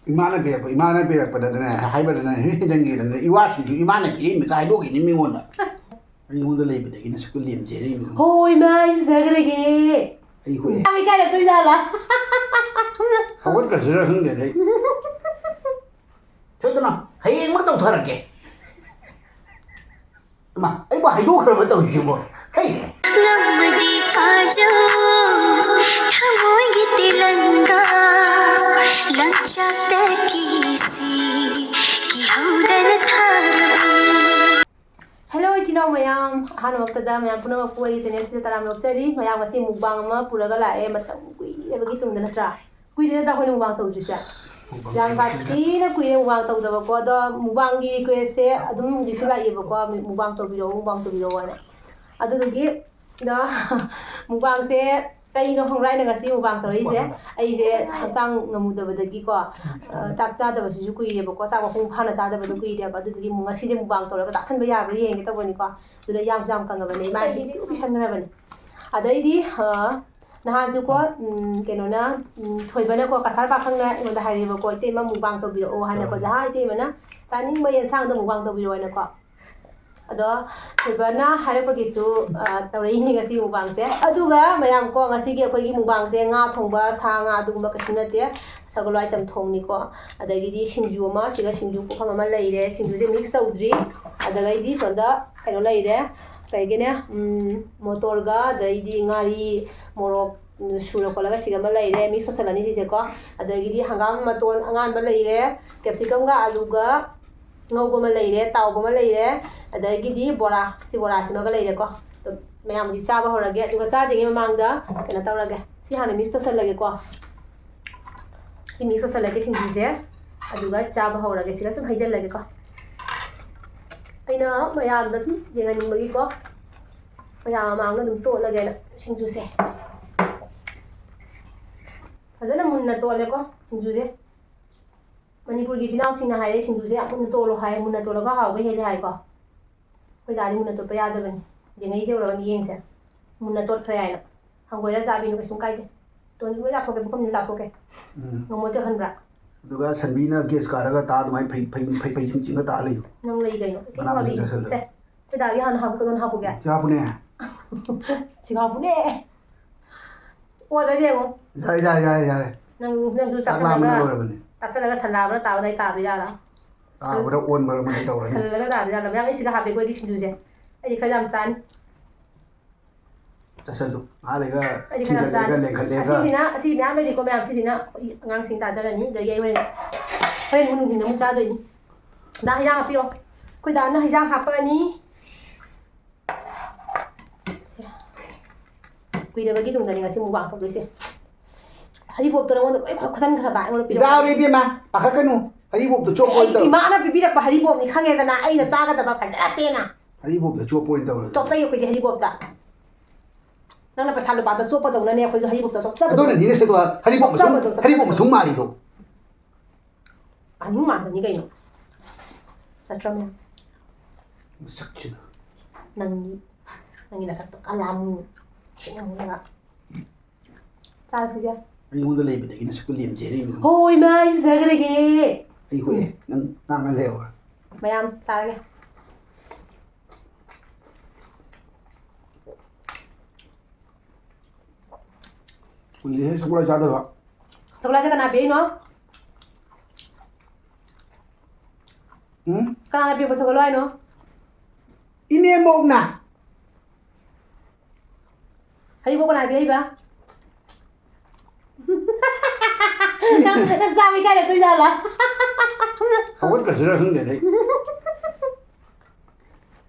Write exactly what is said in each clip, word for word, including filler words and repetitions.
ꯏꯃꯥꯅ ꯄꯤꯔꯛꯄ, ꯏꯃꯥꯅ ꯄꯤꯔꯛꯄꯗꯅꯦ, ꯍꯥꯏꯕꯗꯅꯦ, ꯍꯦꯛ ꯍꯦꯟꯖꯟꯈꯤꯗꯅ, ꯏꯋꯥꯁꯤꯡꯁꯨ ꯏꯃꯥꯅ ꯄꯤꯔꯛꯏꯃꯤꯀ ꯍꯥꯏꯗꯣꯛꯈꯤꯅꯤ ꯃꯤꯉꯣꯟꯗ꯫ ꯑꯩꯉꯣꯟꯗ ꯂꯩꯕꯗꯒꯤ ꯅꯁꯛꯇꯨ ꯂꯦꯝꯖꯔꯤꯃꯤ꯫ ꯍꯣꯏ ꯃꯥ, ꯑꯩꯁꯨ ꯆꯥꯖꯔꯒꯦ꯫ ꯑꯩ ꯍꯣꯏ꯫ ꯌꯥꯝ ꯏꯀꯥꯏꯔꯛꯇꯣꯏ ꯖꯥꯠꯂꯥ? ꯍꯧꯒꯠꯈ꯭ꯔꯁꯤꯔ ꯈꯪꯗꯦꯅꯦ ꯑꯩ꯫ ꯁꯣꯏꯗꯅ ꯍꯌꯦꯡꯃꯛ ꯇꯧꯊꯔꯛꯀꯦ꯫ ꯏꯃꯥ, ꯑꯩꯕꯨ ꯍꯥꯏꯗꯣꯛꯈ꯭ꯔꯕ ꯇꯧꯔꯤꯁꯤꯕꯣ? ꯍꯩ! ꯉꯝꯃꯗꯤ ꯐꯥꯖꯧ ꯊꯃꯣꯏꯒꯤ ꯇꯤꯂꯪꯒꯥ ꯂꯪꯆꯥꯛꯇ ꯀꯤꯁꯤ ꯀꯤꯍꯧꯗꯅ ꯊꯥꯔꯕꯅꯤ꯫ ꯍꯦꯜꯂꯣ ꯏꯆꯤꯟ ꯏꯅꯥꯎ ꯃꯌꯥꯝ, ꯑꯍꯥꯟꯕꯃꯛꯇꯗ ꯃꯌꯥꯝ ꯄꯨꯝꯅꯃꯛꯄꯨ ꯑꯩꯒꯤ ꯆꯦꯅꯦꯜꯁꯤꯗ ꯇꯔꯥꯝꯅ ꯑꯣꯛꯆꯔꯤ꯫ ꯃꯌꯥꯝ ꯉꯁꯤ ꯃꯨꯛꯕꯥꯡ ꯑꯃ ꯄꯨꯔꯒ ꯂꯥꯛꯑꯦ, ꯃꯇꯝ ꯀꯨꯏꯔꯕꯒꯤ ꯇꯨꯡꯗ ꯅꯠꯇ꯭ꯔꯥ? ꯀꯨꯏꯔꯦ ꯅꯠꯇ꯭ꯔꯥ ꯑꯩꯈꯣꯏꯅ ꯃꯨꯛꯕꯥꯡ ꯇꯧꯗ꯭ꯔꯤꯁꯦ? ꯌꯥꯝ ꯁꯥꯊꯤꯅ ꯀꯨꯏꯔꯦ ꯃꯨꯛꯕꯥꯡ ꯇꯧꯗꯕꯀꯣ꯫ ꯑꯗꯣ ꯃꯨꯛꯕꯥꯡꯒꯤ ꯔꯤꯀ꯭ꯋꯦꯁꯁꯦ ꯑꯗꯨꯝ ꯍꯧꯖꯤꯛꯁꯨ ꯂꯥꯛꯑꯦꯕꯀꯣ, ꯃꯨꯛꯕꯥꯡ ꯇꯧꯕꯤꯔꯛꯑꯣ, ꯃꯨꯛꯕꯥꯡ ꯇꯧꯕꯤꯔꯛꯑꯣ ꯍꯥꯏꯅ꯫ ꯑꯗꯨꯗꯨꯒꯤ ꯗ ꯃꯨꯛꯕꯥꯡꯁꯦ ꯀꯩꯅꯣ ꯈꯪꯕ꯭ꯔꯥ, ꯑꯩꯅ ꯉꯁꯤ ꯃꯨꯛꯕꯥꯡ ꯇꯧꯔꯛꯏꯁꯦ? ꯑꯩꯁꯦ ꯍꯛꯆꯥꯡ ꯉꯝꯃꯨꯗꯕꯗꯒꯤꯀꯣ, ꯑ, ꯆꯥꯛ ꯆꯥꯗꯕꯁꯤꯁꯨ ꯀꯨꯏꯔꯦꯕꯀꯣ, ꯆꯥꯛ ꯃꯄꯨꯡ ꯐꯥꯅ ꯆꯥꯗꯕꯗꯣ ꯀꯨꯏꯔꯦꯕ꯫ ꯑꯗꯨꯗꯨꯒꯤ ꯉꯁꯤꯁꯦ ꯃꯨꯛꯕꯥꯡ ꯇꯧꯔꯒ ꯆꯥꯁꯟꯕ ꯌꯥꯕ꯭ꯔꯥ ꯌꯦꯡꯒꯦ ꯇꯧꯕꯅꯤꯀꯣ꯫ ꯑꯗꯨꯗ ꯌꯥꯝꯁꯨ ꯌꯥꯝ ꯀꯪꯉꯕꯅꯦ, ꯏꯃꯥꯅ ꯄꯤꯛꯇ꯭ꯔꯨ ꯄꯤꯛꯁꯟꯈ꯭ꯔꯕꯅꯦ꯫ ꯑꯗꯩꯗꯤ, ꯑ, ꯅꯍꯥꯟꯁꯨꯀꯣ, ꯎꯝ, ꯀꯩꯅꯣꯅ, ꯎꯝ, ꯊꯣꯏꯕꯅꯀꯣ, ꯀꯁꯥꯔ ꯄꯥꯈꯪꯅ ꯑꯩꯉꯣꯟꯗ ꯍꯥꯏꯔꯛꯑꯦꯕꯀꯣ, "ꯏꯇꯩꯃ ꯃꯨꯛꯕꯥꯡ ꯇꯧꯕꯤꯔꯛꯑꯣ" ꯍꯥꯏꯅꯀꯣ, "ꯖꯍꯥ ꯏꯇꯩꯃꯅ ꯆꯥꯅꯤꯡꯕ ꯌꯦꯟꯁꯥꯡꯗꯣ ꯃꯨꯛꯕꯥꯡ ꯇꯧꯕꯤꯔꯛꯑꯣ" ꯍꯥꯏꯅꯀꯣ꯫ ꯑꯗꯣ ꯊꯣꯏꯕꯅ ꯍꯥꯏꯔꯛꯄꯒꯤꯁꯨ, ꯑ, ꯇꯧꯔꯛꯏꯅꯤ ꯉꯁꯤ ꯃꯨꯛꯕꯥꯡꯁꯦ꯫ ꯑꯗꯨꯒ ꯃꯌꯥꯝ ꯀꯣ, ꯉꯁꯤꯒꯤ ꯑꯩꯈꯣꯏꯒꯤ ꯃꯨꯛꯕꯥꯡꯁꯦ ꯉꯥ ꯊꯣꯡꯕ, ꯁꯥ ꯉꯥ ꯑꯗꯨꯒꯨꯝꯕ ꯀꯩꯁꯨ ꯅꯠꯇꯦ, ꯁꯒꯣꯜ ꯍꯋꯥꯏ ꯆꯝꯊꯣꯡꯅꯤꯀꯣ꯫ ꯑꯗꯒꯤꯗꯤ ꯁꯤꯡꯖꯨ ꯑꯃ, ꯁꯤꯒ ꯁꯤꯡꯖꯨ ꯄꯨꯈꯝ ꯑꯃ ꯂꯩꯔꯦ꯫ ꯁꯤꯡꯖꯨꯁꯦ ꯃꯤꯛꯁ ꯇꯧꯗ꯭ꯔꯤ꯫ ꯑꯗꯒꯤꯗꯤ ꯁꯣꯝꯗ ꯀꯩꯅꯣ ꯂꯩꯔꯦ, ꯀꯩꯒꯤꯅꯦ, ꯎꯝ, ꯃꯣꯇꯣꯔꯒ, ꯑꯗꯩꯗꯤ ꯉꯥꯔꯤ, ꯃꯣꯔꯣꯛ, ꯎꯝ, ꯁꯨꯔ ꯈꯣꯠꯂꯒ ꯁꯤꯒ ꯑꯃ ꯂꯩꯔꯦ, ꯃꯤꯛꯁ ꯇꯧꯁꯜꯂꯅꯤ ꯁꯤꯁꯦꯀꯣ꯫ ꯑꯗꯒꯤꯗꯤ ꯍꯪꯒꯥꯝ ꯃꯇꯣꯟ ꯑꯉꯥꯟꯕ ꯂꯩꯔꯦ, ꯀꯦꯞꯁꯤꯀꯝꯒ ꯑꯂꯨꯒ ꯉꯧꯕ ꯑꯃ ꯂꯩꯔꯦ, ꯇꯥꯎꯕ ꯑꯃ ꯂꯩꯔꯦ꯫ ꯑꯗꯒꯤꯗꯤ ꯕꯣꯔꯥ, ꯁꯤ ꯕꯣꯔꯥꯁꯤꯃꯒ ꯂꯩꯔꯦꯀꯣ꯫ ꯑꯗꯣ ꯃꯌꯥꯝ ꯍꯧꯖꯤꯛ ꯆꯥꯕ ꯍꯧꯔꯒꯦ꯫ ꯑꯗꯨꯒ ꯆꯥꯗ꯭ꯔꯤꯉꯩ ꯃꯃꯥꯡꯗ ꯀꯩꯅꯣ ꯇꯧꯔꯒꯦ, ꯁꯤ ꯍꯥꯟꯅ ꯃꯤꯛꯁ ꯇꯧꯁꯜꯂꯒꯦꯀꯣ꯫ ꯁꯤ ꯃꯤꯛꯁ ꯇꯧꯁꯜꯂꯒꯦ ꯁꯤꯡꯖꯨꯁꯦ, ꯑꯗꯨꯒ ꯆꯥꯕ ꯍꯧꯔꯒꯦ꯫ ꯁꯤꯒ ꯁꯨꯝ ꯍꯩꯖꯜꯂꯒꯦꯀꯣ꯫ ꯑꯩꯅ ꯃꯌꯥꯝꯗ ꯁꯨꯝ ꯌꯦꯡꯍꯟꯅꯤꯡꯕꯒꯤꯀꯣ, ꯃꯌꯥꯝ ꯃꯃꯥꯡꯗ ꯑꯗꯨꯝ ꯇꯣꯠꯂꯒꯦꯅ ꯁꯤꯡꯖꯨꯁꯦ꯫ ꯐꯖꯅ ꯃꯨꯟꯅ ꯇꯣꯠꯂꯦꯀꯣ ꯁꯤꯡꯖꯨꯁꯦ꯫ ꯃꯅꯤꯄꯨꯔꯒꯤ ꯏꯆꯤꯟ ꯏꯅꯥꯎꯁꯤꯡꯅ ꯍꯥꯏꯔꯦ, ꯁꯤꯡꯖꯨꯁꯦ ꯌꯥꯝ ꯃꯨꯟꯅ ꯇꯣꯠꯂꯣ ꯍꯥꯏ, ꯃꯨꯟꯅ ꯇꯣꯠꯂꯒ ꯍꯥꯎꯕ ꯍꯦꯜꯂꯦ ꯍꯥꯏꯀꯣ꯫ ꯑꯩꯈꯣꯏ ꯗꯥꯗꯤ ꯃꯨꯟꯅ ꯇꯣꯠꯄ ꯌꯥꯗꯕꯅꯤ꯫ ꯌꯦꯡꯉꯩꯁꯦ ꯎꯔꯒ ꯃꯤꯠꯌꯦꯡꯁꯦ ꯃꯨꯟꯅ ꯇꯣꯠꯈ꯭ꯔꯦ ꯍꯥꯏꯅ꯫ ꯍꯪꯒꯣꯏꯔ ꯆꯥꯕꯤꯅꯨ, ꯀꯩꯁꯨꯝ ꯀꯥꯏꯗꯦ꯫ ꯇꯣꯟꯁꯨ ꯂꯣꯏ ꯆꯥꯊꯣꯛꯀꯦ, ꯄꯨꯈꯝꯁꯨ ꯆꯥꯊꯣꯛꯀꯦ꯫ ꯎꯝ꯫ ꯉꯝꯃꯣꯏ ꯀꯩ ꯈꯟꯕ꯭ꯔꯥ? ꯑꯗꯨꯒ ꯁꯟꯕꯤꯅ ꯒꯦꯁ ꯀꯥꯔꯒ ꯇꯥ ꯑꯗꯨꯃꯥꯏꯅ ꯐꯩ ꯐꯩ ꯐꯩ ꯐꯩ ꯁꯤꯡ ꯆꯤꯡꯉ ꯇꯥ ꯂꯩꯌꯨ꯫ ꯅꯪ ꯂꯩ ꯀꯩꯅꯣ? ꯀꯩꯝ ꯃꯅꯥ ꯃꯁꯤꯡ ꯋꯥꯕꯤꯗꯦ꯫ ꯆꯥꯁꯤꯜꯂꯨ꯫ ꯁꯦ, ꯑꯩꯈꯣꯏ ꯗꯥꯒꯤ ꯍꯥꯟꯅ ꯍꯥꯞꯄꯨ, ꯀꯩꯅꯣ ꯍꯥꯞꯄꯨꯒꯦ? ꯁꯤ ꯍꯥꯞꯄꯨꯅꯦ꯫ ꯁꯤ ꯍꯥꯞꯄꯨꯅꯦ꯫ ꯑꯣꯗ꯭ꯔꯗꯤ ꯌꯦꯡꯉꯣ꯫ ꯌꯥꯔꯦ, ꯌꯥꯔꯦ, ꯌꯥꯔꯦ, ꯌꯥꯔꯦ꯫ ꯅꯪ, ꯅꯪꯁꯨ ꯆꯥꯛ ꯂꯥꯝꯕꯅ ꯆꯥꯁꯤꯜꯂꯒ, ꯂꯣꯏꯔꯕꯅꯦ꯫ ꯆꯥꯁꯤꯜꯂꯒ ꯁꯟ ꯂꯥꯕ꯭ꯔꯥ ꯇꯥꯕ꯭ꯔꯥ ꯑꯩ ꯇꯥꯗꯣꯏ ꯖꯥꯠꯂꯥ? ꯇꯥꯕ꯭ꯔꯥ ꯑꯣꯟꯕ꯭ꯔꯥ ꯑꯃꯗꯤ ꯇꯧꯔꯅꯤ꯫ ꯁꯜꯂꯒ ꯇꯥꯗꯣꯏ ꯖꯥꯠꯂꯥ? ꯃꯌꯥꯝ ꯑꯩ ꯁꯤꯒ ꯍꯥꯞꯄꯦꯀꯣ ꯑꯩꯗꯤ ꯁꯤꯡꯖꯨꯁꯦ꯫ ꯑꯩꯗꯤ ꯈꯔ ꯌꯥꯝ ꯆꯥꯅꯤ꯫ ꯆꯥꯁꯜꯂꯨ꯫ ꯉꯥꯏꯍꯥꯛ ꯂꯩꯔꯒ ꯑꯩꯗꯤ ꯈꯔ ꯌꯥꯝ ꯊꯤꯡꯒꯠꯂꯛꯑꯒ ꯆꯥꯅꯤ꯫ ꯂꯦꯡꯈꯠꯂꯛꯑꯒ꯫ ꯑꯁꯤꯁꯤꯅ, ꯑꯁꯤ ꯃꯌꯥꯝ ꯂꯩꯔꯤꯀꯣ ꯃꯌꯥꯝ, ꯁꯤꯁꯤꯅ ꯑꯉꯥꯡꯁꯤꯡ ꯆꯥꯖꯔꯅꯤ꯫ ꯑꯗꯒꯤ ꯑꯩ ꯍꯣꯔꯦꯟ, ꯍꯣꯔꯦꯟ ꯑꯃꯨꯛ ꯅꯨꯡꯊꯤꯟꯗ ꯑꯃꯨꯛ ꯆꯥꯗꯣꯏꯅꯤ꯫ ꯗꯥ ꯍꯤꯟꯖꯥꯡ ꯍꯥꯞꯄꯤꯔꯣ꯫ ꯑꯩꯈꯣꯏ ꯗꯥꯅ ꯍꯤꯟꯖꯥꯡ ꯍꯥꯞꯄꯛꯑꯅꯤ꯫ ꯁꯦ꯫ ꯀꯨꯏꯔꯕꯒꯤ ꯇꯨꯡꯗꯅꯤ ꯉꯁꯤ ꯃꯨꯛꯕꯥꯡ ꯇꯧꯗꯣꯏꯁꯦ꯫ ꯍꯔꯤꯕꯣꯞꯇꯣ ꯅꯉꯣꯟꯗ ꯂꯣꯏ ꯈꯣꯠꯆꯟꯈ꯭ꯔꯕ? ꯑꯩꯉꯣꯟꯗ ꯄꯤꯔꯛꯑꯣ꯫ ꯏꯆꯥ ꯍꯣꯏ ꯏꯕꯦꯝꯃ, ꯄꯥꯈꯠꯀꯅꯨ꯫ ꯍꯔꯤꯕꯣꯞꯇꯣ ꯆꯣꯞꯄ ꯑꯣꯏꯅ ꯑꯩ ꯇꯧꯔꯣ꯫ ꯏꯃꯥꯅ ꯄꯤꯕꯤꯔꯛꯄ ꯍꯔꯤꯕꯣꯞꯅꯤ ꯈꯪꯉꯦꯗꯅ, ꯑꯩꯅ ꯆꯥꯒꯗꯕ ꯐꯖꯅ ꯄꯦꯟꯅ꯫ ꯍꯔꯤꯕꯣꯞꯇ ꯆꯣꯞꯄ ꯑꯣꯏꯅ ꯇꯧꯔꯁꯤ꯫ ꯆꯣꯞꯆꯩ ꯑꯩꯈꯣꯏꯗꯤ ꯍꯔꯤꯕꯣꯞꯇ꯫ ꯅꯪꯅ ꯄꯩꯁꯥ ꯂꯨꯄꯥꯗ ꯆꯣꯞꯄꯗꯧꯅꯅꯦ ꯑꯩꯈꯣꯏꯁꯨ ꯍꯔꯤꯕꯣꯞꯇ ꯆꯣꯞꯆꯕꯗꯣ꯫ ꯑꯗꯨꯅꯅꯤꯅꯦ ꯁꯦꯗꯣ ꯍꯔꯤꯕꯣꯞ ꯃꯁꯨꯡ, ꯆꯣꯞꯆꯕꯗꯣ, ꯆꯣꯞꯆꯕꯗꯣ꯫ ꯍꯔꯤꯕꯣꯞ ꯃꯁꯨꯡ ꯃꯥꯜꯂꯤꯗꯣ꯫ ꯑꯅꯤ ꯉꯥꯛꯇꯅꯤ ꯀꯩꯅꯣ꯫ ꯅꯠꯇ꯭ꯔꯅꯦ? ꯃꯁꯛꯁꯤꯗ꯫ ꯅꯪꯒꯤ, ꯅꯪꯒꯤ ꯅꯁꯛꯇꯣ ꯀꯂꯥ ꯑꯃꯨꯛ ꯁꯤꯡꯉꯒ꯫ ꯆꯥꯔꯁꯤꯁꯦ꯫ ꯑꯩꯉꯣꯟꯗ ꯂꯩꯕꯗꯒꯤ ꯅꯁꯛꯇꯣ ꯂꯦꯝꯖꯔꯤꯕꯅꯤ꯫ ꯍꯣꯏ, ꯃꯥ, ꯑꯩ ꯆꯥꯖꯔꯒꯦ꯫ ꯑꯩ ꯍꯣꯏ, ꯅꯪ ꯉꯥꯡꯉ ꯂꯩꯍꯧꯔꯣ꯫ ꯃꯌꯥꯝ ꯆꯥꯔꯒꯦ꯫ ꯀꯨꯏꯔꯦꯍꯦ ꯁꯒꯣꯜ ꯍꯋꯥꯏ ꯆꯥꯗꯕ꯫ ꯁꯒꯣꯜ ꯍꯋꯥꯏꯁꯦ ꯀꯅꯥ ꯄꯤꯔꯛꯏꯅꯣ? ꯎꯝ? ꯀꯅꯥꯅ ꯄꯤꯔꯛꯄ ꯁꯒꯣꯜ ꯍꯋꯥꯏꯅꯣ? ꯏꯅꯦꯝꯕꯣꯛꯅ꯫ ꯍꯔꯤꯕꯣꯞ ꯀꯅꯥ ꯄꯤꯔꯛꯏꯕ? ꯅꯪ, ꯅꯪ ꯆꯥꯕ ꯏꯀꯥꯏꯔꯛꯇꯣꯏ ꯖꯥꯠꯂꯥ? ꯍꯧꯒꯠꯈ꯭ꯔꯁꯤꯔ ꯈꯪꯗꯦꯅꯦ ꯑꯩ꯫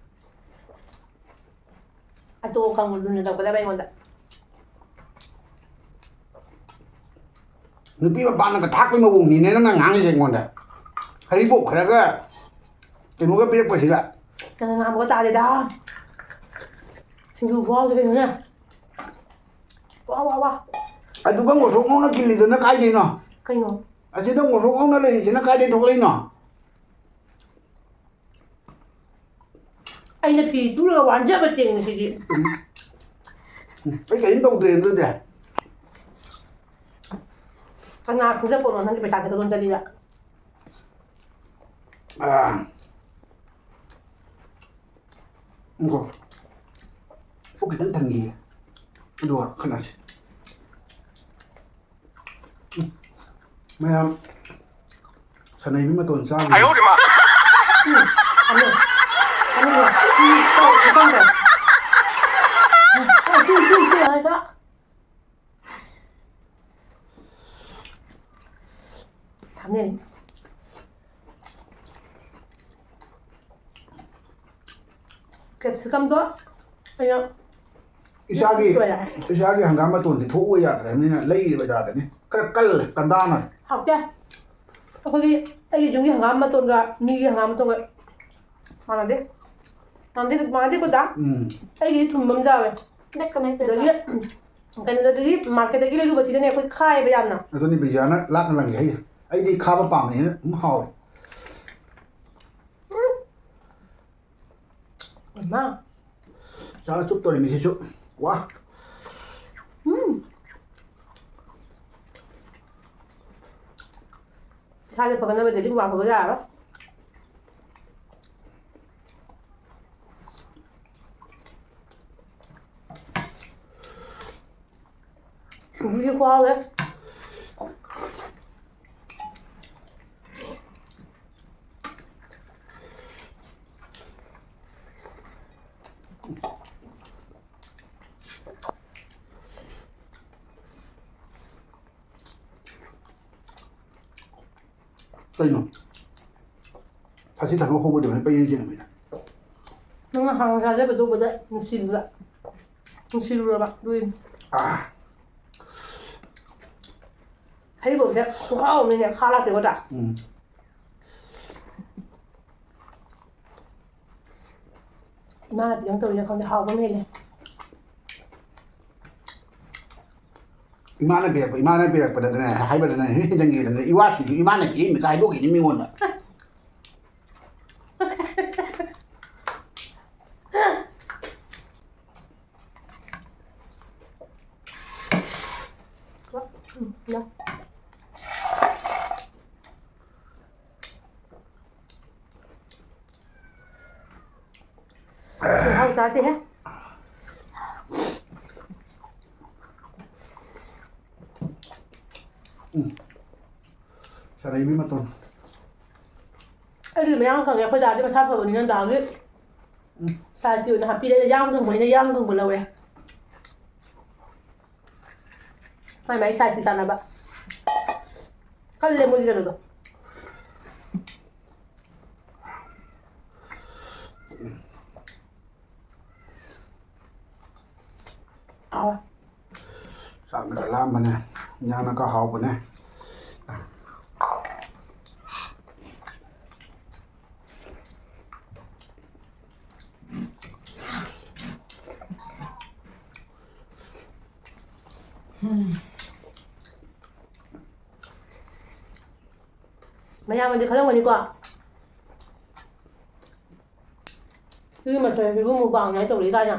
ꯑꯇꯣ ꯈꯪꯕꯗꯨꯅ ꯇꯧꯒꯗꯕ ꯑꯩꯉꯣꯟꯗ꯫ ꯅꯨꯄꯤ ꯃꯄꯥꯅꯒ ꯊꯥꯛꯄꯩ ꯃꯑꯣꯡꯅꯤꯅꯦ ꯅꯪꯅ ꯉꯥꯡꯉꯤꯁꯦ ꯑꯩꯉꯣꯟꯗ꯫ ꯍꯔꯤꯕꯣꯞ ꯈꯔꯒ ꯀꯩꯅꯣꯒ ꯄꯤꯔꯛꯄꯁꯤꯒ꯫ ꯅꯪꯅ ꯉꯥꯡꯕꯒ ꯇꯥꯗꯦꯗ꯫ ꯁꯤꯡꯖꯨ ꯈꯨꯍꯥꯎꯁꯦ ꯀꯩꯅꯣꯅꯦ꯫ ꯋꯥ, ꯋꯥ, ꯋꯥ꯫ ꯑꯗꯨꯒ ꯉꯧꯁꯣꯛ ꯉꯧꯅ ꯈꯤꯜꯂꯤꯗꯨꯅ ꯀꯥꯏꯗꯩꯅꯣ? ꯀꯩꯅꯣ? ꯑꯁꯤꯗ ꯉꯧꯁꯣꯛ ꯉꯧꯅ ꯂꯩꯔꯤꯁꯤꯅ ꯀꯥꯏꯗꯩ ꯊꯣꯛꯂꯛꯏꯅꯣ? ꯑꯩꯅ ꯐꯤ ꯇꯨꯔꯒ ꯋꯥꯟꯖꯕ ꯆꯦꯡꯅꯤ ꯁꯤꯗꯤ꯫ ꯎꯝ꯫ ꯎꯝ꯫ ꯑꯩ ꯀꯔꯤꯝ ꯇꯧꯗ꯭ꯔꯦ ꯑꯗꯨꯗꯤ꯫ ꯀꯅꯥ ꯈꯪꯖꯄꯣꯠꯅꯣ ꯅꯪꯒꯤ ꯄꯩꯁꯥ ꯈꯛꯇ ꯂꯣꯟꯖꯔꯤꯕ? ꯑꯥ꯫ ꯉꯥꯏꯈꯣ꯫ ꯄꯨꯛ ꯈꯤꯇꯪ ꯊꯟꯈꯤꯒꯦ꯫ ꯑꯗꯨꯒ ꯈꯟꯅꯁꯤ꯫ ꯎꯝ꯫ ꯃꯌꯥꯝ ꯁꯟꯅꯩꯕꯤ ꯃꯇꯣꯟ ꯆꯥꯈꯤꯁꯦ꯫ ꯎꯝ꯫ ꯊꯝꯃꯦ꯫ ꯊꯝꯃꯦ꯫ ꯎꯝ꯫ ꯎꯝ꯫ ꯎꯝ꯫ ꯎꯝ꯫ ꯎꯝ꯫ ꯎꯝ꯫ ꯎꯝ꯫ ꯎꯝ꯫ ꯎꯝ꯫ ꯎꯝ꯫ ꯊꯝꯃꯦ꯫ ꯀꯦꯞꯁꯤꯀꯝꯗꯣ ꯑꯩꯅ ꯏꯁꯥꯒꯤ, ꯂꯣꯏꯔꯦ꯫ ꯏꯁꯥꯒꯤ ꯍꯪꯒꯥꯝ ꯃꯇꯣꯟꯗꯤ ꯊꯣꯛꯎꯕ ꯌꯥꯗ꯭ꯔꯕꯅꯤꯅ ꯂꯩꯔꯤꯕ ꯕꯖꯥꯔꯗꯅꯤ꯫ ꯈꯔ ꯀꯜꯂꯦ, ꯀꯟꯗꯥꯅꯔꯦ꯫ ꯍꯥꯎꯇꯦ꯫ ꯑꯩꯈꯣꯏꯒꯤ, ꯑꯩꯒꯤ ꯌꯨꯝꯒꯤ ꯍꯪꯒꯥꯝ ꯃꯇꯣꯟꯒ ꯃꯤꯒꯤ ꯍꯪꯒꯥꯝ ꯃꯇꯣꯟꯒ ꯃꯥꯟꯅꯗꯦ꯫ ꯃꯥꯟꯅꯗꯦ, ꯃꯥꯟꯅꯗꯦꯀꯣ, ꯗꯥ? ꯎꯝ꯫ ꯑꯩꯒꯤꯗꯤ ꯊꯨꯝꯕ ꯑꯃ ꯌꯥꯎꯋꯦ꯫ ꯅꯠ ꯀꯃꯥꯏꯅ ꯇꯧꯔꯤꯅꯣ? ꯑꯗꯒꯤ, ꯎꯝ, ꯀꯩꯅꯣꯗꯒꯤ, ꯃꯥꯔꯀꯦꯠꯇꯒꯤ ꯂꯩꯔꯨꯕꯁꯤꯗꯅꯦ, ꯑꯩꯈꯣꯏ ꯈꯥꯏꯌꯦꯕ ꯌꯥꯝꯅ꯫ ꯑꯗꯨꯅꯤ ꯕꯤꯖꯤꯌꯥꯅ ꯂꯥꯛꯅ ꯂꯪꯒꯦ ꯍꯥꯏꯌꯦ꯫ ꯑꯩꯗꯤ ꯈꯥꯕ ꯄꯥꯝꯕꯅꯤꯅ ꯑꯗꯨꯝ ꯍꯥꯎꯋꯦ꯫ ꯎꯝ꯫ ꯏꯃꯥ꯫ ꯆꯥ ꯆꯨꯞꯇꯧꯔꯤꯃꯤ ꯁꯤꯁꯨ꯫ ꯋꯥ꯫ ꯎꯝ꯫ ꯏꯁꯥꯁꯦ ꯐꯒꯠꯅꯕꯗꯤ ꯑꯗꯨꯝ ꯋꯥꯡꯈꯠꯄ ꯌꯥꯔꯔꯣꯏ꯫ ꯁꯧꯒ꯭ꯔꯤꯁꯦ ꯈꯨꯍꯥꯎꯁꯦ꯫ ꯀꯩꯅꯣ? ꯊꯥꯁꯤ ꯊꯥꯅꯧ ꯍꯧꯕꯗꯤ ꯍꯣꯔꯦꯟ ꯄꯩ ꯌꯦꯡꯁꯤꯟꯕꯅꯤꯗ꯫ ꯅꯪꯅ ꯍꯥꯟꯅ ꯆꯥꯖꯕꯗꯨ ꯎꯕꯗ ꯅꯨꯡꯁꯤꯕ, ꯅꯨꯡꯁꯤꯔꯨꯔꯕ, ꯑꯗꯨꯏꯅꯤ꯫ ꯑꯥ꯫ ꯍꯩꯕꯣꯡꯁꯦ ꯈꯨꯍꯥꯎ ꯑꯃꯅꯤꯅꯦ, ꯈꯥ ꯂꯥꯛꯇꯦꯀꯣ, ꯗꯥ? ꯎꯝ꯫ ꯏꯃꯥꯅ ꯄꯤꯔꯝ ꯇꯧꯔꯤꯔ ꯈꯪꯗꯦ, ꯍꯥꯎꯕ ꯑꯃ ꯍꯦꯜꯂꯦ꯫ ꯏꯃꯥꯅ ꯄꯤꯔꯛꯄ, ꯏꯃꯥꯅ ꯄꯤꯔꯛꯄꯗꯅꯦ, ꯍꯥꯏꯕꯗꯅꯦ, ꯍꯦꯛ ꯍꯦꯟꯖꯟꯈꯤꯗꯅ, ꯏꯋꯥꯁꯤꯁꯨ ꯏꯃꯥꯅ ꯄꯤꯔꯛꯏꯅꯤ ꯀꯥꯏ ꯍꯥꯏꯗꯣꯛꯈꯤꯅꯤ ꯃꯤꯉꯣꯟꯗ꯫ ꯎꯝ, ꯌꯥ꯫ ꯆꯥꯗꯦꯍꯦ꯫ ꯎꯝ꯫ ꯁꯥꯔꯩꯕꯤ ꯃꯇꯣꯟ꯫ ꯑꯩꯗꯤ ꯃꯌꯥꯡ ꯀꯪꯉꯦ, ꯑꯩꯈꯣꯏ ꯗꯥꯗꯤ ꯃꯁꯥ ꯐꯕꯅꯤꯅ ꯗꯥꯒꯤ ꯎꯝ꯫ ꯁꯥꯏꯖꯀꯤ ꯑꯣꯏꯅ ꯍꯥꯞꯄꯤꯔꯦ꯫ ꯑꯩꯅ ꯌꯥꯡ ꯀꯪꯕ, ꯑꯩꯅ ꯌꯥꯡ ꯀꯪꯕ ꯂꯧꯔꯦ꯫ ꯃꯥꯏ ꯃꯥꯏ ꯁꯥꯏꯖꯀꯤ ꯆꯥꯟꯅꯕ꯫ ꯀꯜꯂꯦ ꯃꯣꯏꯒꯤ ꯀꯩꯅꯣꯗꯣ꯫ ꯍꯥꯎꯋꯦ꯫ ꯆꯥꯛꯅꯒ ꯂꯥꯝꯕꯅꯦ, ꯏꯟꯖꯥꯡꯅꯒ ꯍꯥꯎꯕꯅꯦ꯫ ꯃꯌꯥꯝꯅꯗꯤ ꯈꯜꯂꯝꯒꯅꯤꯀꯣ, ꯁꯤꯒꯤ ꯃꯊꯦꯜꯁꯤꯕꯨ mukbang ꯍꯥꯏ ꯇꯧꯔꯤ ꯀꯥꯏꯅ꯫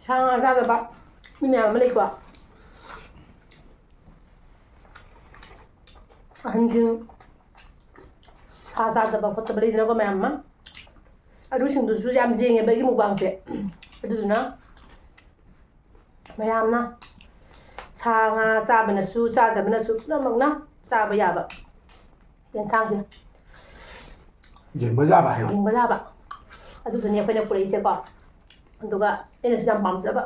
ꯁꯥ ꯉꯥ ꯆꯥꯗꯕ ꯃꯤ ꯃꯌꯥꯝ ꯑꯃ ꯂꯩꯀꯣ꯫ ꯑꯍꯟꯁꯤꯡ ꯁꯥ ꯆꯥꯗꯕ ꯈꯣꯠꯇꯕ ꯂꯩꯗꯅꯀꯣ ꯃꯌꯥꯝ ꯑꯃ꯫ ꯑꯗꯨꯁꯤꯡꯗꯨꯁꯨ ꯌꯥꯝ ꯌꯦꯡꯉꯦꯕ ꯑꯩꯒꯤ mukbangꯁꯦ꯫ ꯑꯗꯨꯗꯨꯅ ꯃꯌꯥꯝꯅ ꯁꯥ ꯉꯥ ꯆꯥꯕꯅꯁꯨ ꯆꯥꯗꯕꯅꯁꯨ ꯄꯨꯝꯅꯃꯛꯅ ꯆꯥꯕ ꯌꯥꯕ ꯌꯦꯟꯁꯥꯡꯁꯦ꯫ ꯌꯦꯡꯕ ꯌꯥꯕ ꯍꯥꯏꯌꯣ꯫ ꯌꯦꯡꯕ ꯌꯥꯕ꯫ ꯑꯗꯨꯗꯨꯅꯦ ꯑꯩꯈꯣꯏꯅ ꯄꯨꯔꯛꯏꯁꯦꯀꯣ꯫ ꯑꯗꯨꯒ ꯑꯩꯅꯁꯨ ꯌꯥꯝ ꯄꯥꯝꯖꯕ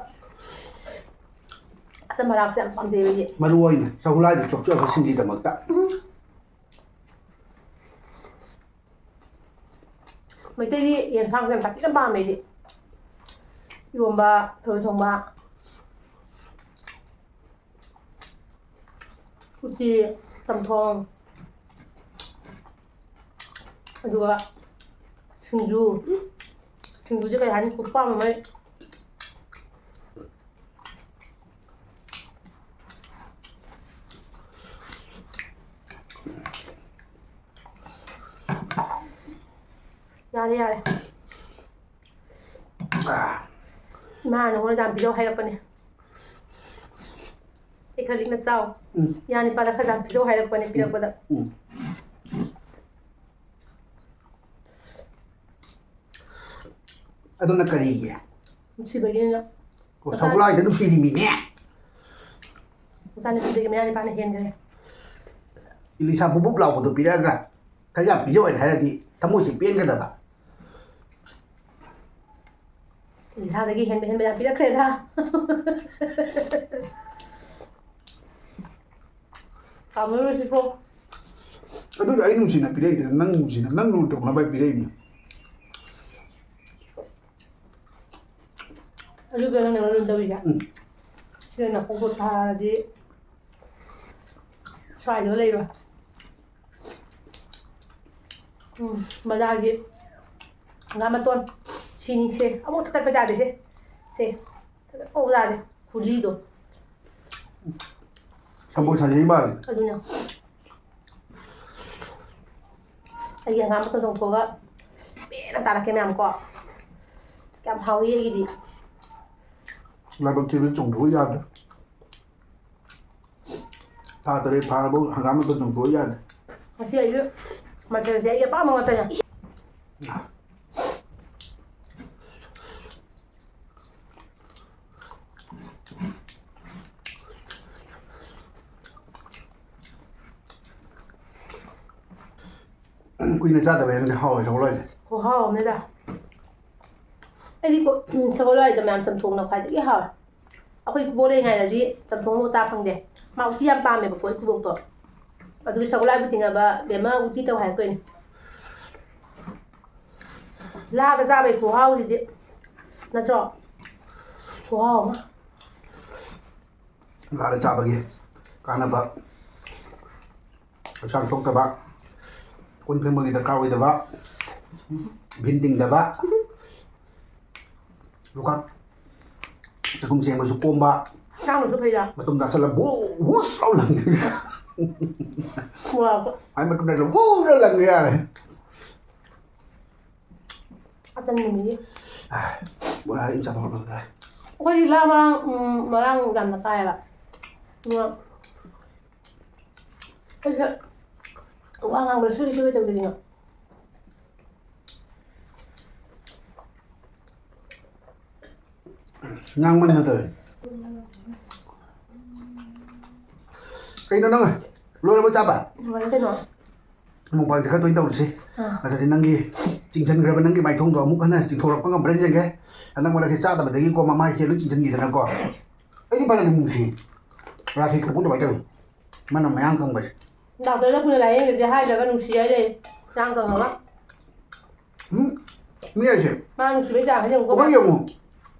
ꯑꯆꯝ ꯑꯔꯥꯛꯁꯦ ꯌꯥꯝ ꯄꯥꯝꯖꯩꯕ ꯑꯩꯗꯤ꯫ ꯃꯔꯨ ꯑꯣꯏꯅ ꯆꯧꯂꯥꯏꯗ ꯆꯣꯞꯆꯕꯁꯤꯡꯒꯤꯗꯃꯛꯇ꯫ ꯎꯝ꯫ ꯃꯩꯇꯩꯒꯤ ꯌꯦꯟꯁꯥꯡꯁꯦ ꯌꯥꯝ ꯁꯥꯊꯤꯅ ꯄꯥꯝꯃꯦ ꯑꯩꯗꯤ꯫ ꯏꯔꯣꯝꯕ, ꯊꯔꯣꯏ ꯊꯣꯡꯕ, ꯎꯇꯤ, ꯆꯝꯊꯣꯡ, ꯑꯗꯨꯒ ꯁꯤꯡꯖꯨ꯫ ꯁꯤꯡꯖꯨꯁꯦ ꯀꯩ ꯍꯥꯏꯅꯤ, ꯈꯨꯄꯥꯝ ꯑꯃ꯫ ꯌꯥꯔꯦ, ꯌꯥꯔꯦ꯫ ꯏꯃꯥꯅ ꯅꯉꯣꯟꯗ ꯌꯥꯝ ꯄꯤꯔꯛꯑꯣ ꯍꯥꯏꯔꯛꯄꯅꯦ꯫ ꯑꯩ ꯈꯔ ꯂꯤꯛꯅ ꯆꯥꯎ꯫ ꯎꯝ꯫ ꯏꯌꯥ ꯅꯤꯄꯥꯗ ꯈꯔ ꯆꯥꯕꯤꯖꯧ ꯍꯥꯏꯔꯛꯄꯅꯦ, ꯄꯤꯔꯛꯄꯗ꯫ ꯎꯝ꯫ ꯑꯗꯨꯅ ꯀꯔꯤꯒꯤ? ꯅꯨꯡꯁꯤꯕꯒꯤꯅꯤꯅ꯫ ꯑꯣ, ꯃꯆꯥ- ꯁꯒꯣꯜꯍꯋꯥꯏꯗ ꯅꯨꯡꯁꯤꯔꯤꯃꯤꯅꯦ꯫ ꯃꯆꯥꯅꯨꯄꯤꯗꯒꯤ ꯃꯌꯥ ꯅꯤꯄꯥꯅ ꯍꯦꯟꯈ꯭ꯔꯦ꯫ ꯏꯂꯤꯁꯥ ꯕꯨꯞ ꯕꯨꯞ ꯂꯥꯎꯕꯗꯣ ꯄꯤꯔꯛꯑꯒ ꯈꯔ ꯌꯥꯝ ꯄꯤꯖꯧ ꯍꯥꯏꯅ ꯍꯥꯏꯔꯗꯤ ꯊꯃꯣꯏꯁꯦ ꯄꯦꯟꯒꯗꯕ꯫ ꯏꯂꯤꯁꯥꯗꯒꯤ ꯍꯦꯟꯕ ꯍꯦꯟꯕ ꯌꯥꯝ ꯄꯤꯔꯛꯈ꯭ꯔꯦꯗ꯫ ꯀꯥꯎꯅꯔꯣꯏꯁꯤꯀꯣ꯫ ꯑꯗꯨꯗꯤ ꯑꯩ ꯅꯨꯡꯁꯤꯅ ꯄꯤꯔꯛꯏꯗꯅ, ꯅꯪ ꯅꯨꯡꯁꯤꯅ, ꯅꯪ ꯂꯨꯅ ꯇꯧꯅꯕ ꯄꯤꯔꯛꯏꯅꯦ꯫ ꯑꯗꯨꯒ ꯅꯪꯅ ꯃꯔꯣꯟ ꯇꯧꯔꯤꯁꯦ꯫ ꯎꯝ꯫ ꯁꯤꯗ ꯅꯀꯣꯛꯇꯣ ꯊꯥꯔꯗꯤ ꯁ꯭ꯋꯥꯏꯗ ꯂꯩꯔꯣꯏ꯫ ꯎꯝ, ꯕꯖꯥꯔꯒꯤ ꯍꯪꯒꯥꯝ ꯃꯇꯣꯟ ꯁꯤꯅꯤ ꯁꯦ꯫ ꯑꯃꯨꯛ ꯊꯛꯀꯠꯄ ꯌꯥꯗꯦ ꯁꯦ꯫ ꯁꯦ꯫ ꯊꯛꯀꯠꯄ ꯌꯥꯗꯦ꯫ ꯈꯨꯂꯤꯗꯣ꯫ ꯁꯝꯄꯨ ꯁꯥꯖꯤꯟ ꯃꯥꯜꯂꯦ꯫ ꯑꯗꯨꯅ꯫ ꯑꯩꯒꯤ ꯍꯪꯒꯥꯝ ꯃꯇꯣꯟ ꯆꯣꯡꯊꯣꯛꯑꯒ ꯄꯦꯟꯅ ꯆꯥꯔꯛꯀꯦ ꯃꯌꯥꯝ ꯀꯣ꯫ ꯀꯌꯥꯝ ꯍꯥꯎꯏ ꯑꯩꯒꯤꯗꯤ꯫ ꯂꯥꯏꯕꯛ ꯊꯤꯕ ꯆꯣꯡꯊꯣꯛꯎ ꯌꯥꯗ꯭ꯔꯦ꯫ ꯊꯥ ꯇꯔꯦꯠ ꯐꯥꯔꯕꯧ ꯍꯪꯒꯥꯝ ꯃꯇꯣꯟ ꯆꯣꯡꯊꯣꯛꯎ ꯌꯥꯗ꯭ꯔꯦ꯫ ꯉꯁꯤ ꯑꯩꯒꯤ ꯃꯊꯦꯜꯁꯦ ꯑꯩꯒꯤ ꯑꯄꯥꯝꯕ ꯉꯥꯛꯇꯅꯦ꯫ ꯀꯨꯏꯅ ꯆꯥꯗꯕꯩꯔ ꯈꯪꯗꯦ, ꯍꯥꯎꯋꯦ ꯁꯒꯣꯜꯍꯋꯥꯏꯁꯦ꯫ ꯈꯨꯍꯥꯎ ꯑꯃꯅꯤꯗ꯫ ꯑꯩꯗꯤꯀꯣ, ꯎꯝ, ꯁꯒꯣꯜꯍꯋꯥꯏꯗ ꯃꯌꯥꯝ ꯆꯝꯊꯣꯡꯅ ꯈ꯭ꯋꯥꯏꯗꯒꯤ ꯍꯥꯎꯋꯦ꯫ ꯑꯩꯈꯣꯏ ꯏꯀꯨꯕꯣꯛ ꯂꯩꯔꯤꯉꯩꯗꯗꯤ ꯆꯝꯊꯣꯡ ꯑꯃꯐꯥꯎ ꯆꯥ ꯐꯪꯗꯦ꯫ ꯃꯥ ꯎꯇꯤ ꯌꯥꯝ ꯄꯥꯝꯃꯦꯕꯀꯣ, ꯏꯀꯨꯕꯣꯛꯇꯣ꯫ ꯑꯗꯨꯒꯤ ꯁꯒꯣꯜꯍꯋꯥꯏꯕꯨ ꯇꯤꯡꯉꯕ, "ꯕꯦꯝꯃ, ꯎꯇꯤ ꯇꯧ" ꯍꯥꯏꯔꯛꯇꯣꯏꯅꯦ꯫ ꯂꯥꯗ ꯆꯥꯕꯩ ꯈꯨꯍꯥꯎꯁꯤꯗꯤ, ꯅꯠꯇ꯭ꯔꯣ? ꯈꯨꯍꯥꯎ ꯑꯃ꯫ ꯂꯥꯗ ꯆꯥꯕꯒꯤ ꯀꯥꯟꯅꯕ, ꯍꯛꯆꯥꯡ ꯁꯣꯛꯇꯕ, ꯀꯣꯟ ꯐꯦꯡꯕꯒꯤ ꯗꯔꯀꯥꯔ ꯑꯣꯏꯗꯕ, ꯚꯤꯝ ꯇꯤꯡꯗꯕ, ꯂꯨꯈꯥꯛ ꯆꯥꯛꯈꯨꯝ ꯁꯦꯡꯕꯁꯨ ꯀꯣꯝꯕ, ꯍꯛꯆꯥꯡꯗꯁꯨ ꯐꯩꯗ꯫ ꯃꯇꯨꯝ ꯇꯥꯁꯜꯂ ꯕꯨ ꯋꯨꯁ ꯂꯥꯎ ꯂꯪꯉꯦ꯫ ꯋꯥꯕ꯫ ꯍꯥꯏ ꯃꯇꯨꯝ ꯇꯥꯁꯜꯂ ꯕꯨ ꯂꯥꯎ ꯂꯪꯉꯦ ꯌꯥꯔꯦ꯫ ꯑꯆꯪ ꯅꯨꯃꯤꯠꯀꯤ꯫ ꯑꯥ, ꯕꯣꯔꯥ ꯑꯗꯨꯝ ꯆꯥꯊꯣꯛꯑꯒ ꯂꯣꯏꯔꯦ꯫ ꯑꯩꯈꯣꯏꯗꯤ ꯂꯥ ꯃꯔꯥꯡ, ꯎꯝ, ꯃꯔꯥꯡ ꯌꯥꯝꯅ ꯀꯥꯏꯌꯦꯕ꯫ ꯉꯥ꯫ ꯑꯩꯁꯦ ꯋꯥ ꯉꯥꯡꯕꯗ ꯁꯣꯏ ꯁꯣꯏ ꯇꯧꯗꯣꯏꯅꯣ꯫ ꯉꯥꯡꯕꯅ ꯇꯧꯋꯦ꯫ ꯀꯩꯅꯣ ꯅꯪ ꯂꯣꯏꯔꯕ ꯆꯥꯕ? ꯂꯣꯏꯔꯦ ꯀꯩꯅꯣ꯫ ꯃꯨꯛꯕꯥꯡꯁꯦ ꯈꯔ ꯇꯣꯏꯅ ꯇꯧꯔꯁꯤ꯫ ꯑꯥ꯫ ꯑꯗꯨꯗꯤ ꯅꯪꯒꯤ ꯆꯤꯡꯁꯤꯟꯈ꯭ꯔꯕ ꯅꯪꯒꯤ ꯃꯥꯏꯊꯣꯡꯗꯣ ꯑꯃꯨꯛ ꯍꯟꯅ ꯆꯤꯡꯊꯣꯔꯛꯄ ꯉꯝꯕ꯭ꯔꯥ ꯌꯦꯡꯒꯦ꯫ ꯍꯟꯗꯛ ꯃꯔꯛꯁꯤ ꯆꯥꯗꯕꯗꯒꯤꯀꯣ ꯃꯃꯥꯏꯁꯦ ꯂꯣꯏ ꯆꯤꯡꯁꯤꯟꯈꯤꯗꯅꯀꯣ꯫ ꯑꯩꯗꯤ ꯐꯅ ꯅꯨꯡꯁꯤ꯫ ꯔꯥꯁꯤ ꯊꯣꯛꯄ ꯑꯗꯨꯃꯥꯏꯅ ꯇꯧꯋꯤ꯫ ꯃꯥꯅ ꯃꯌꯥꯡ ꯀꯪꯕꯁꯦ꯫ ꯗꯥꯛꯇꯔꯅ ꯀꯨꯏꯅ ꯂꯥꯏꯌꯦꯡꯉꯁꯦ ꯍꯥꯏꯗ꯭ꯔꯒ ꯅꯨꯡꯁꯤ ꯍꯥꯏ ꯂꯩ꯫ ꯃꯌꯥꯡ ꯀꯪꯉꯒ꯫ ꯎꯝ꯫ ꯃꯤ ꯍꯥꯏꯁꯦ꯫ ꯃꯥ ꯅꯨꯡꯁꯤꯕꯩ ꯆꯥꯡꯁꯦ ꯌꯦꯡꯉꯨꯀꯣ꯫ ꯑꯩꯈꯣꯏ ꯌꯦꯡꯉꯨ꯫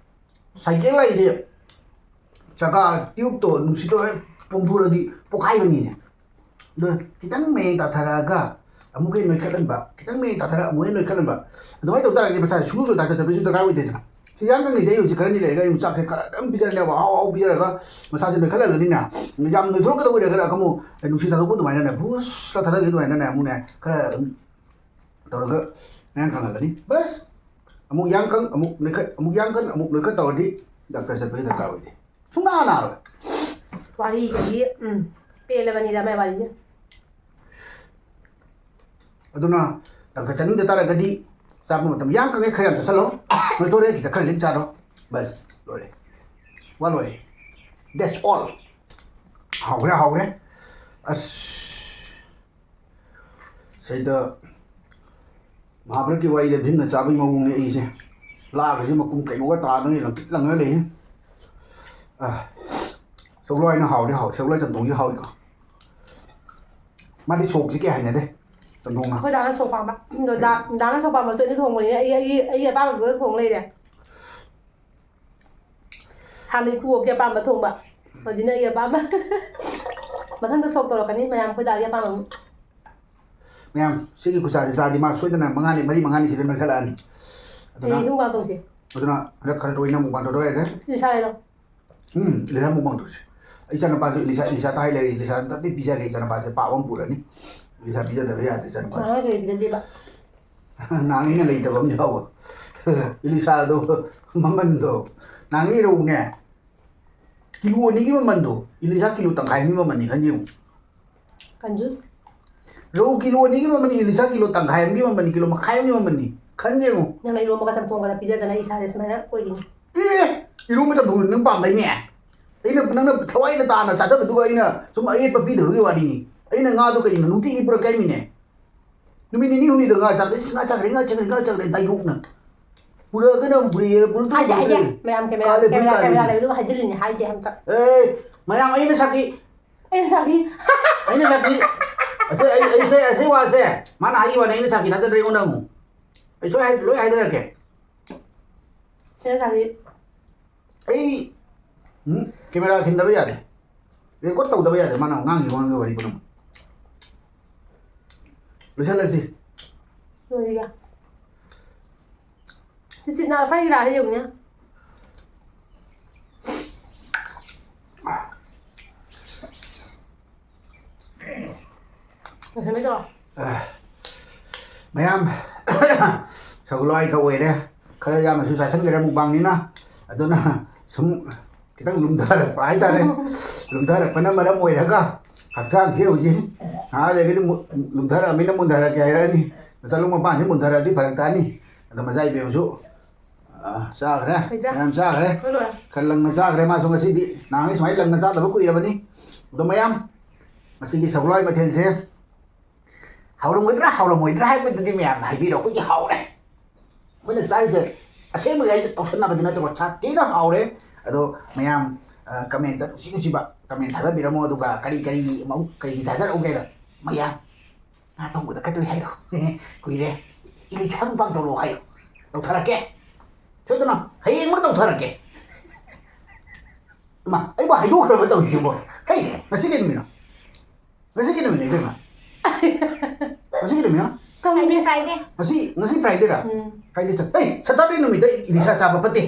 ꯁꯥꯏꯀꯦꯜ ꯍꯥꯏꯁꯦ ꯆꯀꯥ ꯇ꯭ꯌꯨꯕꯇꯣ ꯅꯨꯡꯁꯤꯠꯇꯣ ꯍꯦꯛ ꯄꯣꯝꯊꯣꯔꯗꯤ ꯄꯣꯛꯈꯥꯏꯕꯅꯤꯅꯦ꯫ ꯑꯗꯣ ꯈꯤꯇꯪ ꯃꯌꯦꯡ ꯇꯥꯊꯔꯛꯑꯒ ꯑꯃꯨꯛꯀ ꯍꯦꯟꯅ ꯅꯣꯏꯈꯠꯍꯟꯕ, ꯈꯤꯇꯪ ꯃꯌꯦꯡ ꯇꯥꯊꯔꯒ ꯑꯃꯨꯛ ꯍꯦꯟꯅ ꯅꯣꯏꯈꯠꯍꯟꯕ꯫ ꯑꯗꯨꯃꯥꯏꯅ ꯇꯧ ꯇꯥꯔꯒꯗꯤ ꯃꯁꯥꯁꯦ ꯁꯨꯡꯁꯣꯏ ꯁꯣꯏ ꯗꯥꯛꯇꯔ ꯆꯠꯄꯁꯨ ꯗꯔꯀꯥꯔ ꯑꯣꯏꯗꯦꯗꯅ꯫ ꯁꯤ ꯌꯥꯡ ꯀꯪꯉꯤꯁꯦ ꯑꯩ ꯍꯧꯖꯤꯛ ꯈꯔꯅꯤ ꯂꯩꯔꯒ ꯑꯩ ꯆꯥꯛꯁꯦ ꯈꯔ ꯑꯗꯨꯝ ꯄꯤꯖꯔꯅꯦꯕ, ꯑꯍꯥꯎ ꯑꯍꯥꯎ ꯄꯤꯖꯔꯒ ꯃꯁꯥꯁꯦ ꯅꯣꯏꯈꯠꯍꯜꯂꯅꯤꯅꯦ꯫ ꯌꯥꯝ ꯅꯣꯏꯊꯣꯔꯛꯀꯗꯕ ꯑꯣꯏꯔꯒꯅ ꯑꯃꯨꯛ ꯅꯨꯡꯁꯤꯠ ꯊꯥꯗꯣꯛꯄ ꯑꯗꯨꯃꯥꯏꯅꯅꯦ ꯕꯨꯁ ꯊꯥꯗꯈꯤꯕ ꯑꯗꯨꯃꯥꯏꯅꯅꯦ ꯑꯃꯨꯛꯅꯦ ꯈꯔ ꯑꯗꯨꯝ ꯇꯧꯔꯒ ꯃꯌꯥꯡ ꯀꯪꯍꯜꯂꯅꯤ꯫ ꯕꯁ꯫ ꯑꯃꯨꯛ ꯌꯥꯡ ꯀꯪ, ꯑꯃꯨꯛ ꯅꯣꯏꯈꯠ, ꯑꯃꯨꯛ ꯌꯥꯡ ꯀꯪ, ꯑꯃꯨꯛ ꯅꯣꯏꯈꯠ ꯇꯧꯔꯗꯤ ꯗꯥꯛꯇꯔ ꯆꯠꯄꯒꯤ ꯗꯔꯀꯥꯔ ꯑꯣꯏꯗꯦ꯫ ꯁꯨꯡꯅꯥ ꯅꯥꯔꯣꯏ꯫ ꯋꯥꯔꯤꯒꯗꯤ, ꯎꯝ, ꯄꯦꯜꯂꯕꯅꯤꯗ ꯃꯥꯏ ꯋꯥꯔꯤꯁꯦ꯫ ꯑꯗꯨꯅ ꯗꯥꯛꯇꯔ ꯆꯠꯅꯤꯡꯗ ꯇꯥꯔꯒꯗꯤ ꯆꯥꯕ ꯃꯇꯝ ꯌꯥꯡ ꯀꯪꯉꯦ ꯈꯔ ꯌꯥꯝ ꯆꯥꯁꯤꯜꯂꯣ, ꯅꯣꯏꯊꯣꯔꯛꯑꯦ ꯈꯤꯇ ꯈꯔ ꯂꯤꯛ ꯆꯥꯔꯣ, ꯕꯁ ꯂꯣꯏꯔꯦ, ꯋꯥ ꯂꯣꯏꯔꯦ꯫ That's all꯫ ꯍꯥꯎꯈ꯭ꯔꯦ, ꯍꯥꯎꯈ꯭ꯔꯦ꯫ ꯑꯁ꯫ ꯁꯤꯗ ꯃꯍꯥꯚꯥꯔꯠꯀꯤ ꯋꯥꯔꯤꯗ ꯚꯤꯝꯅ ꯆꯥꯕꯒꯤ ꯃꯑꯣꯡꯅꯦ ꯑꯩꯁꯦ꯫ ꯂꯥꯒꯁꯦ ꯃꯀꯨꯝ ꯀꯩꯅꯣꯒ ꯇꯥꯗꯅ ꯂꯪꯇ꯭ꯔꯤꯛ ꯂꯪꯉꯒ ꯂꯩ꯫ ꯑ, ꯁꯒꯣꯜꯍꯋꯥꯏꯅ ꯍꯥꯎꯗꯤ ꯍꯥꯎꯋꯦ, ꯁꯒꯣꯜꯍꯋꯥꯏ ꯆꯝꯊꯣꯡꯁꯦ ꯍꯥꯎꯋꯤꯀꯣ꯫ ꯃꯥꯗꯤ ꯁꯣꯛꯁꯦ ꯀꯌꯥ ꯍꯩꯅꯗꯦ, ꯆꯝꯊꯣꯡꯅ꯫ ꯑꯩꯈꯣꯏ ꯗꯥꯅ ꯁꯣꯛ ꯄꯥꯝꯕ꯫ ꯑꯗꯣ ꯗꯥ-, ꯗꯥꯅ ꯁꯣꯛ ꯄꯥꯝꯕꯁꯨ ꯑꯩꯅ ꯊꯣꯡꯕꯅꯤꯅ ꯑꯩ, ꯑꯩꯒꯤ, ꯑꯩꯒꯤ ꯑꯄꯥꯝꯕꯗꯨꯗ ꯊꯣꯡ ꯂꯩꯔꯦ꯫ ꯍꯥꯟꯅ ꯏꯀꯨꯕꯣꯛꯀꯤ ꯑꯄꯥꯝꯕ ꯊꯣꯡꯕ, ꯍꯧꯖꯤꯛꯅ ꯑꯩꯒꯤ ꯑꯄꯥꯝꯕ꯫ ꯃꯊꯪꯗ ꯁꯣꯛ ꯇꯧꯔꯛꯀꯅꯤ ꯃꯌꯥꯝ, ꯑꯩꯈꯣꯏ ꯗꯥꯒꯤ ꯑꯄꯥꯝꯕ ꯑꯃꯨꯛ꯫ ꯃꯌꯥꯝ, ꯁꯤꯒꯤ ꯈꯨꯠꯁꯥꯁꯦ ꯆꯥꯔꯗꯤ ꯃꯥ ꯁꯣꯏꯗꯅ ꯃꯉꯥꯅꯤ, ꯃꯔꯤ ꯃꯉꯥꯅꯤꯁꯤꯗ ꯅꯣꯏꯈꯠꯂꯛꯑꯅꯤ꯫ ꯑꯗꯨꯅ, ꯍꯌꯦꯡꯁꯨ ꯃꯨꯛꯕꯥꯡ ꯇꯧꯁꯦ꯫ ꯑꯗꯨꯅ ꯍꯟꯗꯛ ꯈꯔ ꯇꯣꯏꯅ ꯃꯨꯛꯕꯥꯡ ꯇꯧꯗꯕ ꯌꯥꯗꯦ꯫ ꯏꯁꯥ ꯂꯩꯔꯣ꯫ ꯎꯝ, ꯏꯂꯤꯁꯥ ꯃꯨꯛꯕꯥꯡ ꯇꯧꯁꯦ꯫ ꯑꯩ ꯏꯆꯥꯅꯨꯄꯥꯁꯨ ꯏꯂꯤꯁꯥ, ꯏꯂꯤꯁꯥ ꯇꯥꯍꯩ ꯂꯩꯔꯦ꯫ ꯏꯂꯤꯁꯥ ꯑꯝꯇꯗꯤ ꯄꯤꯖꯒꯦ꯫ ꯏꯆꯥꯅꯨꯄꯥꯁꯦ ꯄꯥꯞ ꯑꯃ ꯄꯨꯔꯅꯤ꯫ ꯏꯂꯤꯁꯥ ꯄꯤꯖꯗꯕ ꯌꯥꯗꯦ ꯏꯆꯥꯅꯨꯄꯥꯁꯦ꯫ ꯅꯍꯥꯟ ꯀꯩ ꯄꯤꯖꯗꯦꯕ? ꯅꯍꯥꯟ ꯑꯩꯅ ꯂꯩꯇꯕ ꯑꯃ ꯌꯥꯎꯕ꯫ ꯏꯂꯤꯁꯥꯗꯣ ꯃꯃꯟꯗꯣ ꯅꯍꯥꯟ ꯏꯔꯧꯅꯦ꯫ ꯀꯤꯂꯣ ꯑꯅꯤꯒꯤ ꯃꯃꯜꯗꯣ ꯏꯂꯤꯁꯥ ꯀꯤꯂꯣ ꯇꯪꯈꯥꯏ ꯑꯃꯒꯤ ꯃꯃꯜꯅꯤ, ꯈꯟ ꯌꯦꯡꯉꯨ꯫ ꯀꯟꯖꯨꯁ꯫ ꯔꯧ ꯀꯤꯂꯣ ꯑꯅꯤꯒꯤ ꯃꯃꯜꯅꯤ, ꯏꯂꯤꯁꯥ ꯀꯤꯂꯣ ꯇꯪꯈꯥꯏ ꯑꯃꯒꯤ ꯃꯃꯜꯅꯤ, ꯀꯤꯂꯣ ꯃꯈꯥꯏ ꯑꯃꯒꯤ ꯃꯃꯜꯅꯤ꯫ ꯈꯟ ꯌꯦꯡꯉꯨ꯫ ꯅꯪꯅ ꯏꯔꯣꯝꯕꯒ ꯆꯝꯊꯣꯡꯒꯗ ꯄꯤꯖꯗꯅ ꯏꯁꯥꯁꯦ ꯁꯨꯃꯥꯏꯅ ꯑꯣꯏꯔꯤꯅꯤ꯫ ꯑꯦ! ꯏꯔꯣꯝꯕ ꯆꯝꯊꯣꯡ ꯅꯪ ꯄꯥꯝꯕꯩꯅꯦ꯫ ꯑꯩꯅ, ꯅꯪꯅ ꯊꯋꯥꯏꯅ ꯇꯥꯅ ꯆꯥꯖꯕꯗꯨꯒ ꯑꯩꯅ ꯁꯨꯝ ꯑꯌꯦꯠꯄ ꯄꯤꯗꯕꯒꯤ ꯋꯥꯔꯤꯅꯤ꯫ ꯑꯩꯅ ꯉꯥꯗꯣ ꯀꯩꯅꯣ ꯅꯨꯡꯇꯤꯒꯤ ꯄꯨꯔꯛꯀꯦ ꯍꯥꯏꯃꯤꯅꯦ꯫ ꯅꯨꯃꯤꯠ ꯅꯤꯅꯤ ꯍꯨꯝꯅꯤꯗ ꯉꯥ ꯆꯥꯗꯦ, "ꯏꯁ, ꯉꯥ ꯆꯥꯈ꯭ꯔꯦ, ꯉꯥ ꯆꯥꯈ꯭ꯔꯦ, ꯉꯥ ꯆꯥꯈ꯭ꯔꯦ" ꯗꯥꯏꯂꯣꯛꯅ꯫ ꯄꯨꯔꯛꯑꯒꯅ ꯑꯃꯨꯛ ꯄꯨꯔꯛꯑꯦ, ꯄꯨꯔꯛꯇ꯭ꯔꯒꯅ ꯍꯥꯏꯗꯦ, ꯍꯥꯏꯗꯦ꯫ ꯄꯨꯔꯛꯑꯦ꯫ ꯃꯌꯥꯝ ꯀꯦꯃꯦꯔꯥ, ꯀꯥꯂꯦ, ꯐꯨꯔꯤꯠ ꯀꯦꯃꯦꯔꯥ, ꯀꯥꯂꯦ꯫ ꯀꯦꯃꯦꯔꯥ ꯂꯩꯕꯗꯨꯕꯨ ꯍꯥꯏꯖꯤꯜꯂꯤꯅꯦ, ꯍꯥꯏꯗꯦ ꯑꯝꯇ꯫ ꯑꯦ, ꯃꯌꯥꯝ ꯑꯩꯅ ꯁꯥꯈꯤ꯫ ꯑꯩꯅ ꯁꯥꯈꯤ꯫ ꯑꯩꯅ ꯁꯥꯈꯤ꯫ ꯑꯁꯤ, ꯑꯩ, ꯑꯩꯁꯦ, ꯑꯁꯤ ꯋꯥꯁꯦ ꯃꯥꯅ ꯍꯥꯏꯈꯤꯕ ꯋꯥꯅꯤ, ꯑꯩꯅ ꯁꯥꯈꯤ ꯅꯠꯇꯗ꯭ꯔꯦ ꯑꯩꯉꯣꯟꯗ ꯑꯃꯨꯛ꯫ ꯑꯩ ꯁꯣꯏ ꯍꯥꯏ-, ꯂꯣꯏ ꯍꯥꯏꯗꯔꯛꯀꯦ꯫ ꯑꯩꯅ ꯁꯥꯈꯤ꯫ ꯑꯩ, ꯎꯝ, ꯀꯦꯃꯦꯔꯥ ꯈꯤꯟꯗꯕ ꯌꯥꯗꯦ꯫ ꯔꯦꯀꯣꯔꯗ ꯇꯧꯗꯕ ꯌꯥꯗꯦ꯫ ꯃꯥꯅ ꯉꯥꯡꯉꯤ ꯋꯥꯉꯥꯡꯒꯤ ꯋꯥꯔꯤ ꯄꯨꯝꯅꯃꯛ꯫ ꯂꯣꯏꯁꯜꯂꯁꯤ꯫ ꯂꯣꯏꯔꯦ꯫ ꯆꯤꯆꯤꯠ ꯅꯥ ꯐꯩ ꯂꯥꯛꯑꯦ ꯌꯦꯡꯉꯨꯅꯦ꯫ ꯂꯣꯏꯁꯟꯕꯩ ꯇꯧꯔꯣ꯫ ꯑ, ꯃꯌꯥꯝ, ꯁꯒꯣꯜꯍꯋꯥꯏꯒ ꯑꯣꯏꯔꯦ꯫ ꯈꯔ ꯌꯥꯝꯅꯁꯨ ꯆꯥꯁꯤꯟꯈ꯭ꯔꯦ ꯃꯨꯛꯕꯥꯡꯅꯤꯅ꯫ ꯑꯗꯨꯅ ꯁꯨꯝ ꯈꯤꯇꯪ ꯂꯨꯝꯊꯔꯛꯄ ꯍꯥꯏꯇꯥꯔꯦ꯫ ꯂꯨꯝꯊꯔꯛꯄꯅ ꯃꯔꯝ ꯑꯣꯏꯔꯒ ꯍꯛꯆꯥꯡꯁꯦ ꯍꯧꯖꯤꯛ ꯉꯥꯏꯍꯥꯛ ꯂꯩꯔꯒꯗꯤ ꯃꯨ-, ꯂꯨꯝꯊꯔꯛꯑꯃꯤꯅ ꯃꯨꯟꯊꯔꯛꯀꯦ ꯍꯥꯏꯔꯛꯑꯅꯤ꯫ ꯃꯆꯥꯂꯨꯡ ꯃꯄꯥꯟꯁꯤ ꯃꯨꯟꯊꯔꯛꯑꯗꯤ ꯐꯔꯛ ꯇꯥꯅꯤ꯫ ꯑꯗ ꯃꯆꯥ ꯏꯕꯦꯝꯃꯁꯨ, ꯑ, ꯆꯥꯈ꯭ꯔꯦ꯫ ꯂꯩꯇ꯭ꯔꯦ? ꯃꯌꯥꯝ ꯆꯥꯈ꯭ꯔꯦ꯫ ꯂꯣꯏ ꯂꯣꯏꯔꯦ꯫ ꯈꯔ ꯂꯪꯅ ꯆꯥꯈ꯭ꯔꯦ ꯃꯥꯁꯨ ꯉꯁꯤꯗꯤ꯫ ꯅꯍꯥꯟꯒꯩ ꯁꯨꯃꯥꯏꯅ ꯂꯪꯅ ꯆꯥꯗꯕ ꯀꯨꯏꯔꯕꯅꯤ꯫ ꯑꯗꯣ ꯃꯌꯥꯝ, ꯉꯁꯤꯒꯤ ꯁꯒꯣꯜꯍꯋꯥꯏ ꯃꯊꯦꯜꯁꯦ ꯍꯥꯎꯔꯝꯒꯗ꯭ꯔꯥ ꯍꯥꯎꯔꯝꯃꯣꯏꯗ꯭ꯔꯥ ꯍꯥꯏꯕꯗꯨꯗꯤ ꯃꯌꯥꯝꯅ ꯍꯥꯏꯕꯤꯔꯣ꯫ ꯑꯩꯈꯣꯏꯗꯤ ꯍꯥꯎꯔꯦ꯫ ꯑꯩꯈꯣꯏꯅ ꯆꯥꯔꯤꯁꯦ ꯑꯁꯦꯡꯕꯒꯤ ꯑꯩꯁꯦ ꯇꯧꯁꯟꯅꯕꯗꯤ ꯅꯠꯇꯕ ꯁꯥꯊꯤꯅ ꯍꯥꯎꯔꯦ꯫ ꯑꯗꯣ ꯃꯌꯥꯝ, ꯑ, comment ꯅꯨꯡꯁꯤ ꯅꯨꯡꯁꯤꯕ comment ꯊꯥꯗꯕꯤꯔꯝꯃꯣ꯫ ꯑꯗꯨꯒ ꯀꯔꯤ ꯀꯔꯤ ꯃꯧ-, ꯀꯔꯤꯒꯤ ꯆꯥꯖꯔꯛꯎꯒꯦꯗ ꯃꯌꯥꯝ? ꯉꯥ ꯊꯣꯡꯕꯗ ꯀꯩꯗꯧꯏ ꯍꯥꯏꯔꯣ? ꯀꯨꯏꯔꯦ꯫ ꯏꯂꯤꯁꯥ ꯃꯨꯛꯕꯥꯡ ꯇꯧꯔꯛꯑꯣ ꯍꯥꯏꯌꯣ꯫ ꯇꯧꯊꯔꯛꯀꯦ꯫ ꯁꯣꯏꯗꯅ ꯍꯌꯦꯡꯃꯛ ꯇꯧꯊꯔꯛꯀꯦ꯫ ꯏꯃꯥ, ꯑꯩꯕꯨ ꯍꯥꯏꯗꯣꯛꯈ꯭ꯔꯕ ꯇꯧꯔꯤꯁꯤꯕꯣ? ꯍꯩ, ꯉꯁꯤ ꯀꯩ ꯅꯨꯃꯤꯠꯅꯣ? ꯉꯁꯤ ꯀꯩ ꯅꯨꯃꯤꯠꯅꯣ, ꯏꯕꯦꯝꯃ? ꯉꯁꯤ ꯀꯩ ꯅꯨꯃꯤꯠꯅꯣ? ꯈꯪꯗꯦ꯫ Friday, Friday꯫ ꯉꯁꯤ, ꯉꯁꯤ Fridayꯔꯥ? ꯎꯝ꯫ Friday ꯆꯠ-, ꯑꯩ, Saturday ꯅꯨꯃꯤꯠꯇ ꯏꯂꯤꯁꯥ ꯆꯥꯕ ꯐꯠꯇꯦ꯫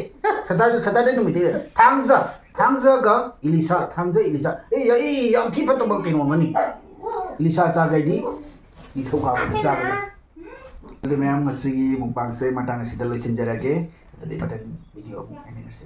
Saturday, Saturday ꯅꯨꯃꯤꯠꯇ ꯊꯥꯡꯖ, ꯊꯥꯡꯖꯒ ꯏꯂꯤꯁꯥ, ꯊꯥꯡꯖ ꯏꯂꯤꯁꯥ꯫ ꯑꯩ, ꯑꯩ ꯌꯥꯝ ꯊꯤ ꯐꯠꯇꯕ ꯀꯩꯅꯣ ꯑꯃꯅꯤ꯫ ꯏꯂꯤꯁꯥ ꯆꯥꯒꯦꯗꯤ ꯅꯤꯡꯊꯧꯀꯥꯕꯗ ꯆꯥꯒꯗꯕ꯫ ꯑꯗꯨꯗꯤ ꯃꯌꯥꯝ, ꯉꯁꯤꯒꯤ ꯃꯨꯛꯕꯥꯡꯁꯦ ꯃꯇꯥꯡ ꯑꯁꯤꯗ ꯂꯣꯏꯁꯤꯟꯖꯔꯒꯦ꯫ ꯑꯗꯨꯗꯤ ꯃꯊꯪ video ꯑꯃꯨꯛ ꯍꯥꯏꯅꯔꯁꯤ꯫